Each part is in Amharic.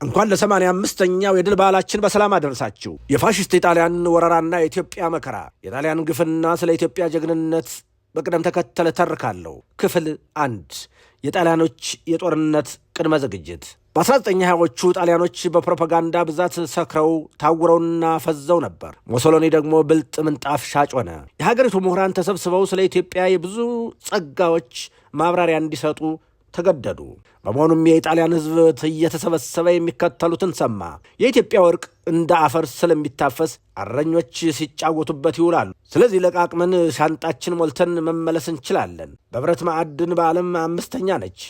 እንኳን ለ85ኛው የድል በዓላችን በሰላም አደረሳችሁ። የፋሽስት የጣሊያን ወረራና የኢትዮጵያ መከራ፣ የጣሊያን ግፍና ስለ ኢትዮጵያ ጀግንነት በቅደም ተከተል ተርካለሁ። ክፍል 1፣ የጣሊያኖች የጦርነት ቅድመ ዝግጅት። በ1920ዎቹ ጣሊያኖች በፕሮፓጋንዳ ብዛት ሰክረው ታውረውና ፈዘው ነበር። ሞሶሎኒ ደግሞ ብልጥ ምንጣፍ ሻጭ ሆነ። የሀገሪቱ ምሁራን ተሰብስበው ስለ ኢትዮጵያ የብዙ ጸጋዎች ማብራሪያ እንዲሰጡ ተገደዱ። በመሆኑም የኢጣሊያን ሕዝብ እየተሰበሰበ የሚከተሉትን ሰማ። የኢትዮጵያ ወርቅ እንደ አፈር ስለሚታፈስ እረኞች ሲጫወቱበት ይውላሉ። ስለዚህ ለቃቅመን ሻንጣችን ሞልተን መመለስ እንችላለን። በብረት ማዕድን በዓለም አምስተኛ ነች።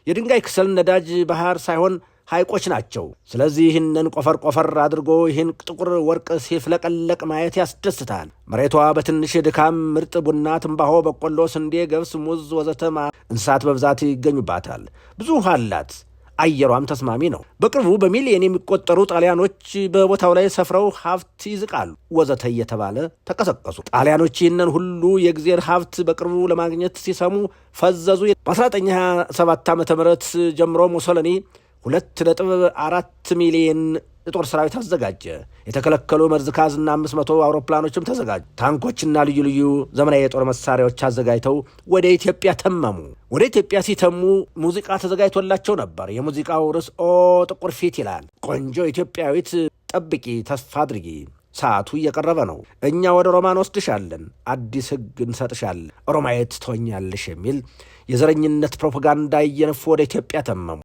የድንጋይ ክሰል፣ ነዳጅ ባህር ሳይሆን ሐይቆች ናቸው። ስለዚህ ይህንን ቆፈር ቆፈር አድርጎ ይህን ጥቁር ወርቅ ሲፍለቀለቅ ማየት ያስደስታል። መሬቷ በትንሽ ድካም ምርጥ ቡና፣ ትንባሆ፣ በቆሎ፣ ስንዴ፣ ገብስ፣ ሙዝ ወዘተ እንስሳት በብዛት ይገኙባታል። ብዙ ውሃ አላት። አየሯም ተስማሚ ነው። በቅርቡ በሚሊዮን የሚቆጠሩ ጣሊያኖች በቦታው ላይ ሰፍረው ሀብት ይዝቃሉ ወዘተ እየተባለ ተቀሰቀሱ። ጣሊያኖች ይህንን ሁሉ የእግዜር ሀብት በቅርቡ ለማግኘት ሲሰሙ ፈዘዙ። በ1927 ዓ ም ጀምሮ ሙሶሊኒ 2.4 ሚሊዮን የጦር ሰራዊት አዘጋጀ። የተከለከሉ መርዝካዝና 500 አውሮፕላኖችም ተዘጋጁ። ታንኮችና ልዩ ልዩ ዘመናዊ የጦር መሳሪያዎች አዘጋጅተው ወደ ኢትዮጵያ ተመሙ። ወደ ኢትዮጵያ ሲተሙ ሙዚቃ ተዘጋጅቶላቸው ነበር። የሙዚቃው ርዕስ ኦ ጥቁር ፊት ይላል። ቆንጆ ኢትዮጵያዊት ጠብቂ፣ ተስፋ አድርጊ፣ ሰዓቱ እየቀረበ ነው። እኛ ወደ ሮማ እንወስድሻለን፣ አዲስ ሕግ እንሰጥሻለን፣ ሮማየት ትሆኛለሽ የሚል የዘረኝነት ፕሮፓጋንዳ እየነፉ ወደ ኢትዮጵያ ተመሙ።